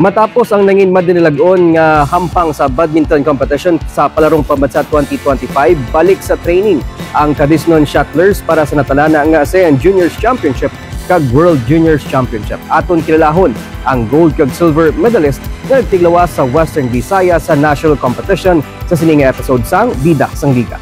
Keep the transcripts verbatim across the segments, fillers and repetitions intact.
Matapos ang nangin madinalag-on nga hampang sa badminton competition sa Palarong Pambansa twenty twenty-five, balik sa training ang Kadisnon Shuttlers para sa natalana nga ASEAN Juniors Championship kag World Juniors Championship. Aton kilalahon ang gold kag silver medalist nga nagtiglawas sa Western Visayas sa national competition sa sini nga episode sang Bida sang Liga.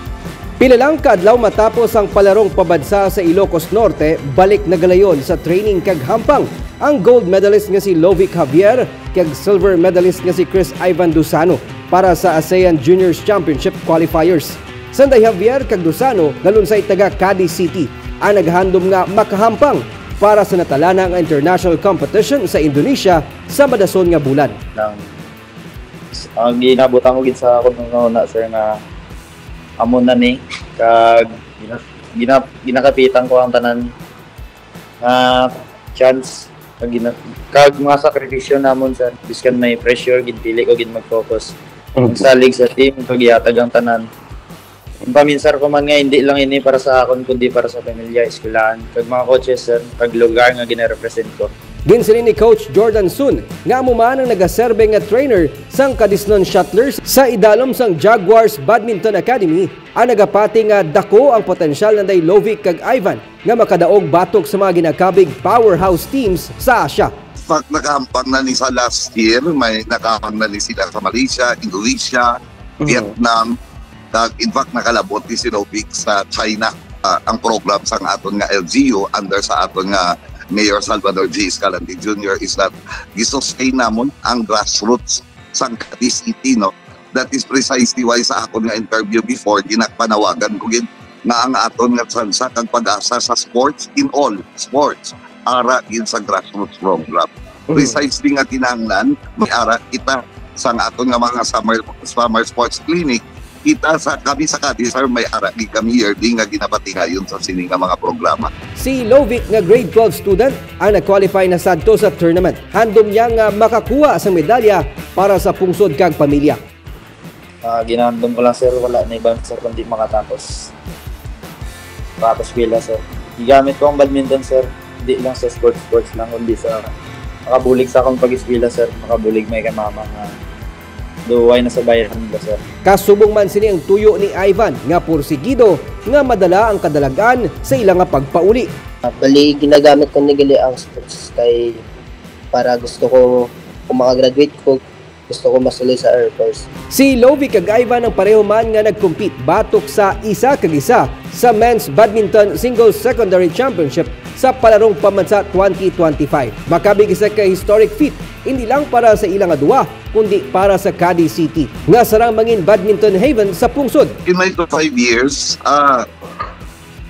Pila lang ka adlaw matapos ang Palarong Pambansa sa Ilocos Norte, balik na galayon sa training kag hampang ang gold medalist nga si Lovic Javier kag silver medalist nga si Chris Ivan Dosano para sa ASEAN Juniors Championship qualifiers. Sanday Javier kag Dosano nalunsay taga Cadiz City, ang naghandom nga makahampang para sa natalana nga international competition sa Indonesia sa madason nga bulan. Nang, ang ginabutang ko gid sa akon nga una, sir, nga amo na ni, kag gina-, gina-, ginakapitan ko ang tanan nga chance, kag gina-, kag mga sakripisyo namon, sir. Biskan may pressure, ginpili ko gid mag-focus. Mhm. Ang salig sa team, kag ihatag ang tanan. Ang paminsar ko man nga hindi lang ini para sa akon, kundi para sa pamilya, eskwelahan, kag mga coaches, sir, kag lugar nga ginarepresent ko. Ginsiling ni Coach Jordan Sun nga amo man ang nagaserbe nga trainer sang Kadisnon Shuttlers sa idalom sang Jaguars Badminton Academy, ang nagapati nga dako ang potensyal nanday Lovic kag Ivan nga makadaog batok sa mga ginakabig powerhouse teams sa Asia. In fact, nakahampang na ni sa last year, may nakahampang na ni sila sa Malaysia, Indonesia, Mhm. Vietnam, kag in fact, nakalabot ni si Lovic sa China. Ah, ang program sang aton nga L G U under sa aton nga Mayor Salvador G. Escalante Junior is that gisustain namon ang grassroots sang Cadiz City, no? That is precisely why sa akon nga interview before, ginapanawagan ko gid nga ang aton nga tsansa kag pag-asa sa sports, in all sports, ara gid sa grassroots program. Mm. Precisely nga kinahanglan may ara kita sang aton nga mga summer, summer sports clinic, kita sa, kami sa Cadiz, sir, may ara gid kami yearly nga ginapatingayon sa sini nga mga programa. Si Lovic nga grade twelve student ang nag-qualify na sadto sa tournament. Handom niya nga makakuha sang medalya para sa pungsod kag pamilya. Ah, ginahandom ko lang, sir, wala na iban, sir, kundi makatapos. Makapaskwela, sir. Gigamit ko ang badminton, sir. Hindi lang sa sports, sports lang, kundi sa makabulig sa akong pag-eskwela, sir. Makabulig may kay mama nga duway na sa bayan nila, sir. Kasubong man sini ang tuyo ni Ivan nga pursigido nga madala ang kadalag-an sa ila nga pagpauli. Ah, bali, ginagamit ko ni gali ang sports kay para gusto ko, kung makagraduate ko, gusto ko masuloy sa Air Force. Si Lovic kag Ivan ang pareho man nga nag-compete batok sa isa kag isa sa Men's Badminton Singles Secondary Championship sa Palarong Pambansa twenty twenty-five. Makabig isa ka historic feat, hindi lang para sa ila nga duwa, kundi para sa Cadiz City, nga sarang mangin badminton haven sa pungsod. In my five years, ah,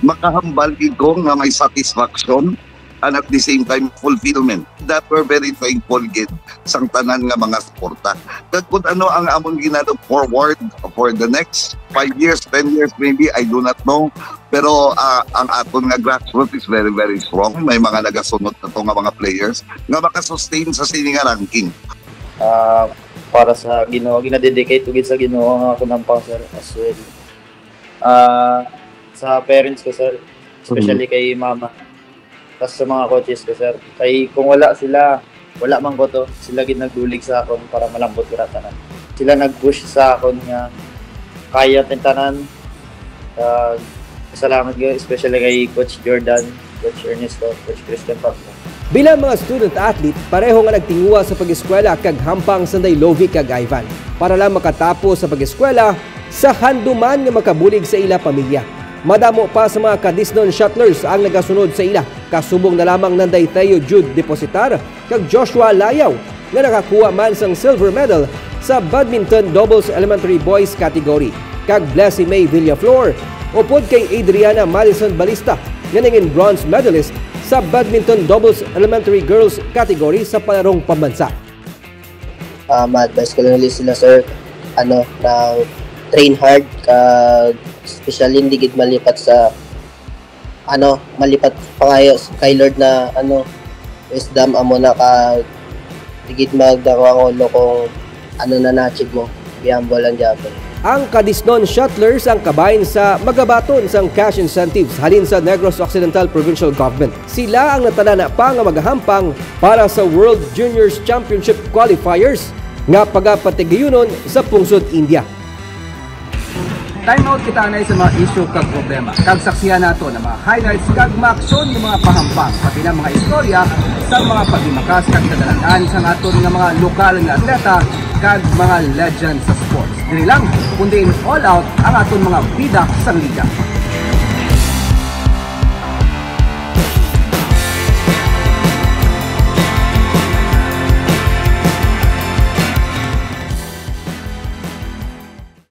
makahambal gid ko nga may satisfaction and at the same time fulfillment that we're very thankful gid sang tanan nga mga suporta. Kag kung ano ang amon ginalook forward for the next five years, ten years maybe, I do not know. Pero, ah, ang aton nga grassroots is very, very strong. May mga nagasunod na to nga mga players nga makasustain sa sini nga ranking. Ah, para sa Ginoo, ginadedicate ko gid sa Ginoo nga akon hampang, sir, as well. Ah, sa parents ko, sir, especially kay mama, tas sa mga coaches ko, sir. Kay kung wala sila, wala man ko to. Sila gid nagbulig sa akon para malambot ko ra tanan. Sila nag-push sa akon nga kaya natin tanan. Ah, salamat ko, especially kay Coach Jordan, Coach Ernesto, Coach Christian Pablo. Bilang mga student athlete, pareho nga nagtinguha sa pag-eskwela kag hampang sanday Lovic kag Ivan para lang makatapos sa pag-eskwela sa handuman nga makabulig sa ila pamilya. Madamo pa sa mga Kadisnon shuttlers ang nagasunod sa ila, kasubong na lamang nanday Theo Jude Depositar kag Joshua Layaw nga nakakuha man sang silver medal sa badminton doubles elementary boys category, kag Blessy May Villaflor, upod kay Adriana Madison Balista nga nangin bronze medalist sa badminton doubles elementary girls category sa Palarong Pambansa. Ah, ma-advise ko lang ulit sila, sir, ano, na train hard, kag especially hindi gid malipat sa, ano, malipat pangayo s-, kay Lord na, ano, wisdom amo na, kag di gid magdako ang ulo kung ano na na-achieve mo. Be humble lang gyapon. Ang Cadisnon Shuttlers ang kabahin sa magabaton sang cash incentives halin sa Negros Occidental Provincial Government. Sila ang natalana pa nga magahampang para sa World Juniors Championship Qualifiers nga pagapatigayunon sa pungsod India. Time out kita anay sa mga isyu kag problema. Kag saksihan nato ang mga highlights kag mga aksyon nga mga pahampang, pati na mga istorya sa mga paghimakas kag kadalanan sa aton nga mga lokal nga atleta kag mga legend sa sports. Diri lang, kundi in all out ang aton mga bida sang liga.